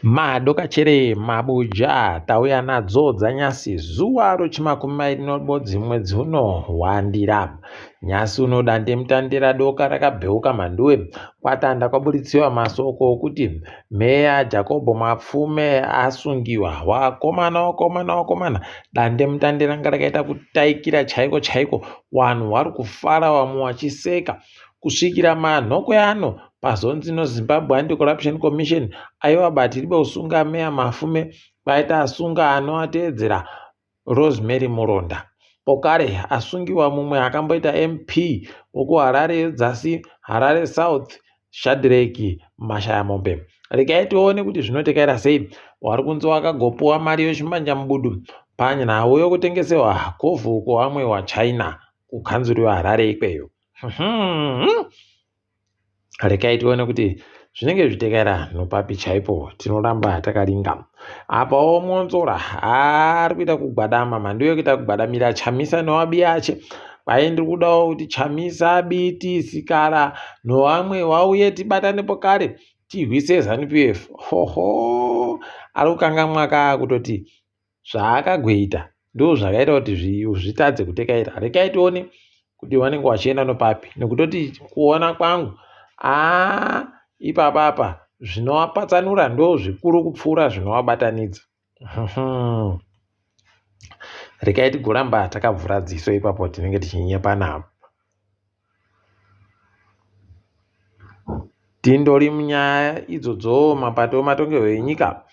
Madokachere mabuja tauya nadzo dzanyasi zuva rochimakumi mairi neribodzi mwedzi uno waNdira. Nyasi uno dandemutande radoka rakabheuka mhanduwe. Kwatanda kwaburitsiwa masoko okuti Meya Jacob Mapfume asungiwa. Wakomana wakomana wakomana dandemutande ranga rakaita kutaikira chaiko chaiko. Wanhu wari kufara wamwe wachiseka kusvikira manhokwe ano pazonzi noZimbabwe Anti-Corruption Commission aiwa ba tiribe kusunga Meya Mafume kwaita asunga anoateedzera Rosemary Muronda. Pokare asungiwa mumwe akamboita MP wokuHarare yedzasi, Harare South, Shadreck Mashayamombe. Regai tione kuti zvinotekaira sei. Wari kunzi wakagopuwa mari yochimanjamubudu panhau yokutengesewa kovhu kuwamwe waChina kukanzuru yeHarare ikweyo. Regai tione kuti zvinenge zvichitekaira nopapi chaipo tinoramba takaringa apawo Mwonzora ari kuita kugwadama mhandu yekuita kugwadamira Chamisa nowabiyache kwai ndiri kudawo kuti Chamisa Biti Sikala nowamwe wauye tibatane pokare tihwise Zanu PF hoho ari kukangamwa ka kutoti Zvaakagoita ndozvakaita kuti zvitadze kutekaira. Rekai tione kuti vanenge vachienda nopapi nekutoti kuona kwangu aa ipapa apa zvinovapatsanura ndozvikuru kupfuura zvinovabatanidza. Rekai tigoramba takavhura dziso ipapo tinenge tichinyepa navo. Tindori munyaya idzodzo mapato ematongerwo enyika.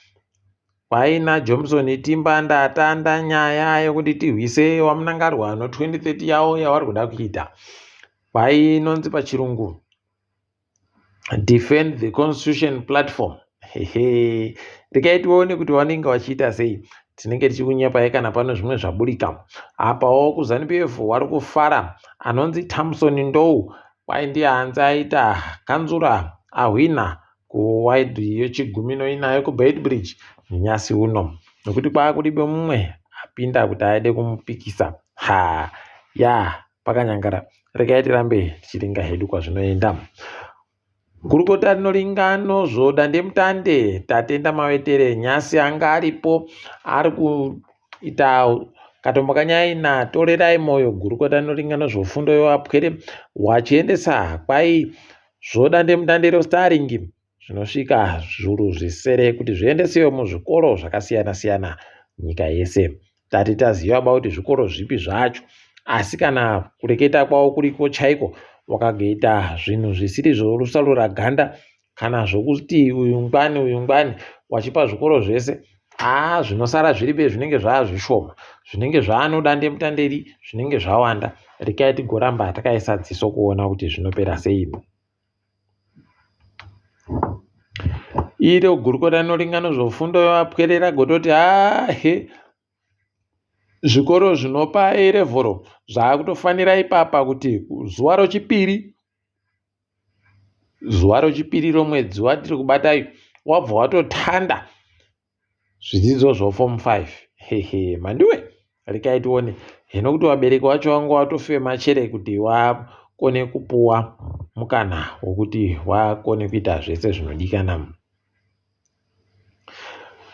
Kwaina Johnson Timba ndatanda nyaya yekuti tihwise waMnangarwa no 2030 yawo yavari kuda kuita. Kwainonzi pachirungu defend the constitution platform. Hehe. Regai tione kuti vanenge vachiita sei. Tinenge tichikunyepai kana pano zvimwe zvaburika. Apawo kuZanu PF wari kufara anonzi Tamson Ndou kwai ndiye anzi aita kanzura ahwina kuwaidhi yechigumi noina yekuBeitbridge nyasi uno nekuti kwakudibe mumwe apinda kuti aide kumupikisa ha ya pakanyangara regai tirambe tichiringa hedu kwazvinoenda gurukota rinoringa nozvo dandemutande tatenda mawetere nyasi anga aripo ari kuita katombo kanyaina torerai moyo gurukota rinoringa nozvofundo yevapwere wachiendesa kwai Zvodandemutande roStarlink zvinosvika zviuru zvisere kuti zviendesewe muzvikoro zvakasiyana-siyana nyika yese. Tati taziva ba kuti zvikoro zvipi zvacho asi kana kureketa kwavo kuriko chaiko wakagoita zvinhu zvisiri zvorusaruraganda kana zvokuti uyu ngwani uyu ngwani wachipa zvikoro zvese haa zvinosara zviripo zvinenge zvaa zvishoma zvinenge zvaanodandemutanderi zvinenge zvawanda Rekai tigoramba takaisa dziso kuona kuti zvinopera sei. Iro gurukota rinoringa nezvefundo yevapwere ragototi hahe zvikoro zvinopa A-level zvakutofanira ipapa kuti zuva rochipiri zuva rochipiri romwedzi watiri kubata wabva watotanda zvidzidzo zvoform 5 hehe mhanduwe rekai tione hino kuti vabereki vacho vanga watofema chere kuti wakone kupuwa mukana wokuti wakone kuita zvese zvinodikana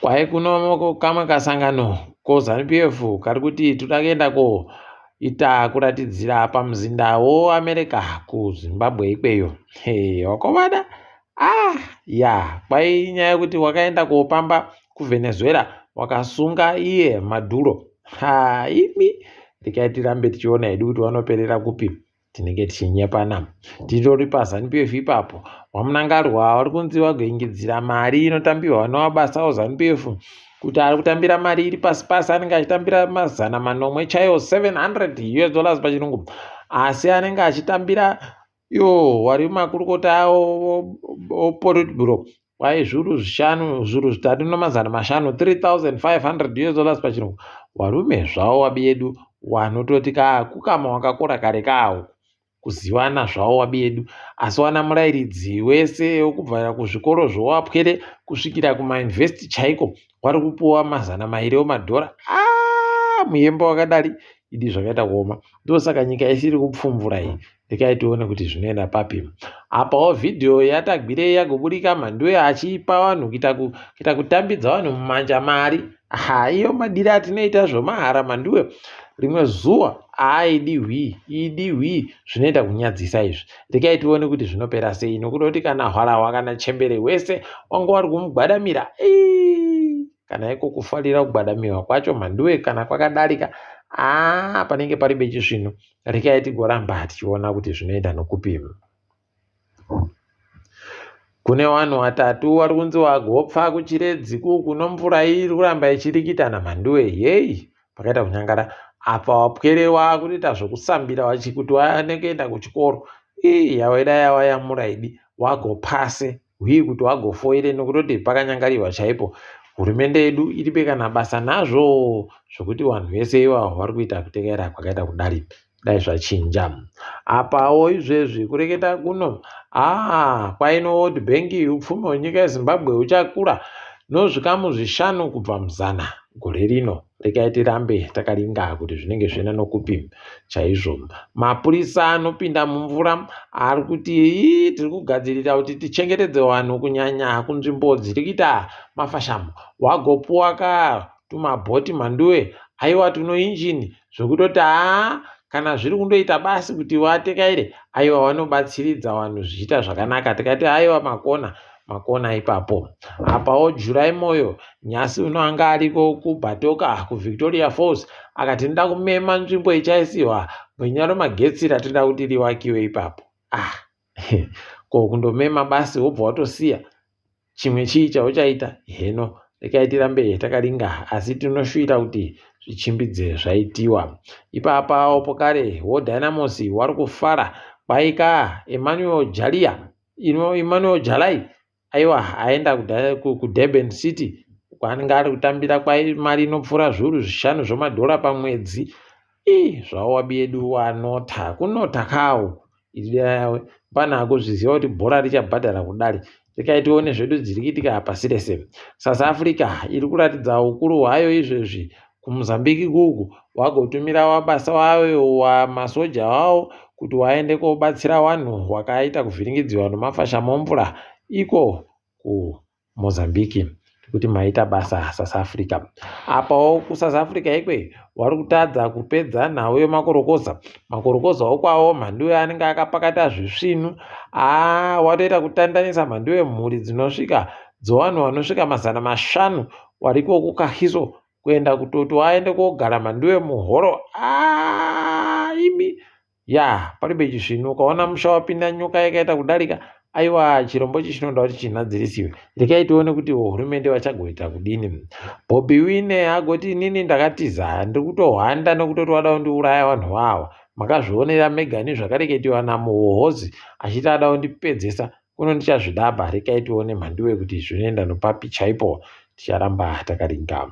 kwai kuno kamwe kasangano kozanu pf kari kuti toda kuenda koita kuratidzira pamuzinda woamerica kuzimbabwe ikweyo wakomana Ah, ya kwai inyaya yekuti wakaenda kopamba kuVenezuela wakasunga iye Maduro. Ha, imi rekai tirambe tichiona hedu kuti vanoperera kupi tinenge tichinyepana titori paZanu PF ipapo waMnangagwa vari kunzi vagoingidzira mari inotambiwa nevabasa veZanu PF kuti ari kutambira mari iri pasi pasi anenge achitambira mazana manomwe chaiwo 700 us dollars pachirungu asi anenge achitambira Iwo wari makurukota awo opolitburo kwai zviuru zvishanu zviuru zvitatu nemazana mashanu 3500 us dollars pachirungu warume zvawo wabiyedu wanototi ka kukama wakakora kare kawo kuzivana zvawo wabiyedu asi wana murairidzi wese wekubva kuzvikoro zvowapwere kusvikira kumayunivhesiti chaiko wari kupuwa mazana mairi emadhora ah, muyembo wakadari. Idi zvakaita kuoma. Ndosaka nyika isiri kupfumvura iyi. Rekai tione kuti zvinoenda papi. Apawo vhidhiyo yaTagwirei yagoburika Mhanduwe achipa vanhu kuita, kuita kutambidza vanhu mumanja mari. Ha, iyo madiro atinoita zvomahara Mhanduwe. Rimwe zuva aaidi hwii, idi hwii zvinoita kunyadzisa izvi. Rekai tione kuti zvinopera sei nokuda kuti kana hwarahwa kana chembere wese wanga wari kumugwadamira. Ii, kana iko kufarira kugwadamirwa kwacho Mhanduwe kana kwakadarika aa panenge pari bechisvinu. Rekai tigoramba tichiona kuti zvinoenda nokupi. Kune vanhu vatatu vari kunzi vagopfa kuChiredzi kuno mvura iri kuramba ichirikita naMhanduwe. Yeyi pakaita kunyangara apa wapwere wakutoita zvokusambira vachikuti vaone kuenda kuchikoro. Ii yave dai yavayamura idi wagopase hwii kuti wagofoire nokutoti pakanyangariwa chaipo. Hurumende yedu iribe kana basa nazvo zvokuti vanhu vese ivavo vari kuita kutekaira kwakaita kudari. Dai zvachinja. Apawo izvezvi kureketa kuno aa kwaino World Bank upfumi hwenyika yeZimbabwe huchakura nozvikamu zvishanu kubva muzana gore rino. Regai tirambe takaringa kuti zvinenge zvienda nokupi chaizvo. Mapurisa anopinda mumvura ari kuti ii tiri kugadzirira kuti tichengetedze vanhu kunyanya kunzvimbo dziri kuita mafashamu. Wagopuwa ka tumabhoti Mhanduwe aiwa tuno injini zvekutoti haa kana zviri kundoita basi kuti vatekaire aiwa vanobatsiridza vanhu zvichiita zvakanaka tikati aiwa makona makona ipapo. Apawo Jurai Moyo nyasi uno anga ariko kuBatoka kuVictoria Falls akati ndoda kumema nzvimbo ichaisiwa gwenya remagetsi ratinoda kuti riwakiwe ipapo. Ah, ko kundomema basi wobva watosiya chimwe chii chauchaita heno rekai tirambe takaringa asi tinoshuwira kuti zvichimbidze zvaitiwa ipapawo pokare wo Dynamos wari kufara kwaika Emmanuel Jalia ino Emmanuel Jalai aiwa aenda kuDurban City kwaanenge ari kutambira kwai mari inopfuura zviuru zvishanu zvemadhora pamwedzi. Ii zvawo yedu wanota kunota kawo pana akuzviziva kuti bhora richabhadhara kudari. Rekai tione zvedu dziri kuitika pasi rese. South Africa iri kuratidza ukuru hwayo izvezvi kuMozambique kuku wagotumira wabasa wayo wamasoja wawo kuti waende kobatsira vanhu wakaita kuvhiringidziwa nemafashamo emvura iko kuMozambique kuti maita basa South Africa. Apawo kuSouth Africa ikwe wari kutadza kupedza nhau yemakorokoza. Makorokoza okwawo mhanduwe anenge akapakata zvisvinu. Aa watoita kutandanisa mhanduwe mhuri dzinosvika dzevanhu vanosvika 500 wariko kuKagiso kuenda kutoti waende kogara mhanduwe muhoro. Aa imi ya paribe chisvinu ukaona musha wapinda nyoka yakaita kudarika aiwa chirombo ichi chinoda kuti chinhadzirisiwe. Rekai tione kuti hurumende vachagoita kudini. Bobi Wine agoti inini ndakatiza ndiri kutohwanda nekutoti wada kundiuraya vanhu vava. Makazvionera mega nezvakareketiwa naMuhohozi achiti ada kundipedzesa kuno ndichazvidaba. Rekai tione mhanduwe kuti zvinoenda nopapi chaipo ticharamba takaringa.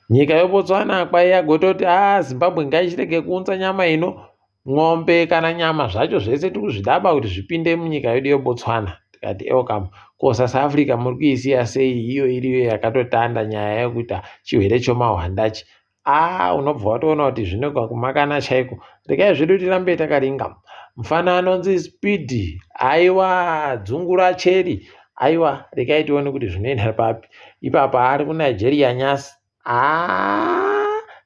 Nyika yeBotswana kwaiyagototi aa Zimbabwe ngaichirege kuunza nyama ino mwombe kana nyama zvacho zvese tiri kuzvidaba kuti zvipinde munyika yedu yeBotswana. Tikati welcome. Ko South Africa muri kuisiya sei iyo iriyo yakatotanda nyaya yekuita chirwere chomahwandachi. Aa unobva watoona kuti zvinoka kumakana chaiko. Rekai zvedu tirambe takaringa. Mufana anonzi Speed aiwa dzungu racheri aiwa rekai tione kuti zvinoenda papi. Ipapa ari kuNigeria nyasi. Aa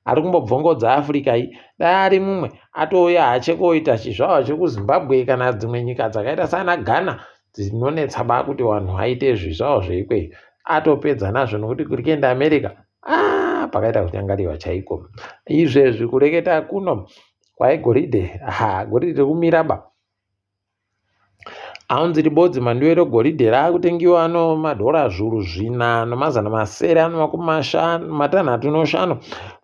ari kumbobvongodza Africa iyi. Dai ari mumwe atouya hache koita chizvarwa chekuZimbabwe kana dzimwe nyika dzakaita sana Ghana dzinonetsa ba kuti vanhu vaite zvizvarwa zveikweyo. Atopedza nazvo nokuti kuri kuenda America ah, pakaita kunyangariwa chaiko. Izvezvi kureketa kuno kwai goridhe ha goridhe kumira ba aunzi ribodzi mhandu regoridhe raakutengiwa nomadhora zviuru zvina nomazana masere ano makumi matanhatu noshanu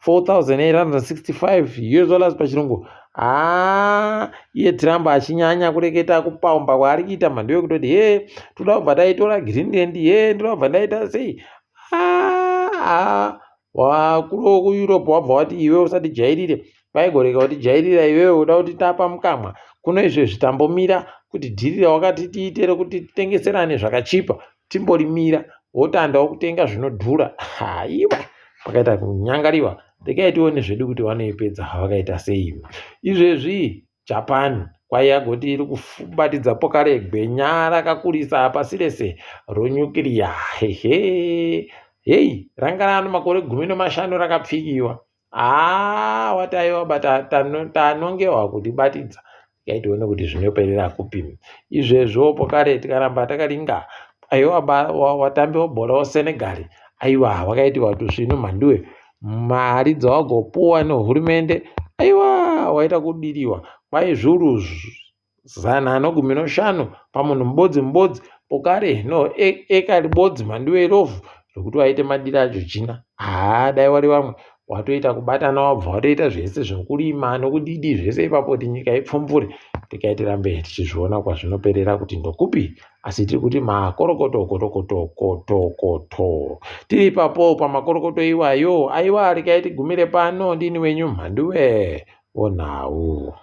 4865 US dollars pachirungu. Haa iye Trump achinyanya kureketa kupaumba kwaari kuita mhandu yekutoti he toda kubva taitora Greenland he ndoda kubva ndaita sei haa vakuru vekuEurope wabva wati iwe usatijairire paigorega kutijairira iwewe uda kuti tapa mukamwa kuno izvezvi tambomira kuti dhiri rawakati tiite rekuti titengeserane zvakachipa timborimira wotandawo kutenga zvinodhura haiwa pakaita kunyangariwa. Regai tione zvedu kuti vanoipedza vakaita sei. Izvezvi Japan kwai yagoti iri kubatidza poka regwenya rakakurisa pasi rese ronyukiriya. Hehe, hei, ranga rano makore 15 rakapfikiwa. Haa, wati aiwa, tanongewa kutibatidza. Regai tione kuti zvinoperera kupi. Izvezvo pokare tikaramba takaringa, aiwa, vatambi vebhora veSenegal, aiwa, vakaitiwa tusvinu mhanduwe. Mari dzawagopuwa nehurumende, aiwa, waita kudiriwa kwai zviuru 115 pamunhu mubodzi mubodzi, pokare no eka ribodzi mhanduwe irovhu zvokuti waite madiro acho china. Haa, dai wari vamwe watoita kubatana, wabva watoita zvese zvokurima nokudidi zvese ipapo kuti nyika ipfumbure. Regai tirambe tichizviona kwazvinoperera kuti ndokupi, asi tiri kuti makorokoto korokoto koto koto. Tiri ipapo pamakorokoto iwayo. Aiwa, regai tigumire pano. Ndini wenyu Mhanduwe onhau.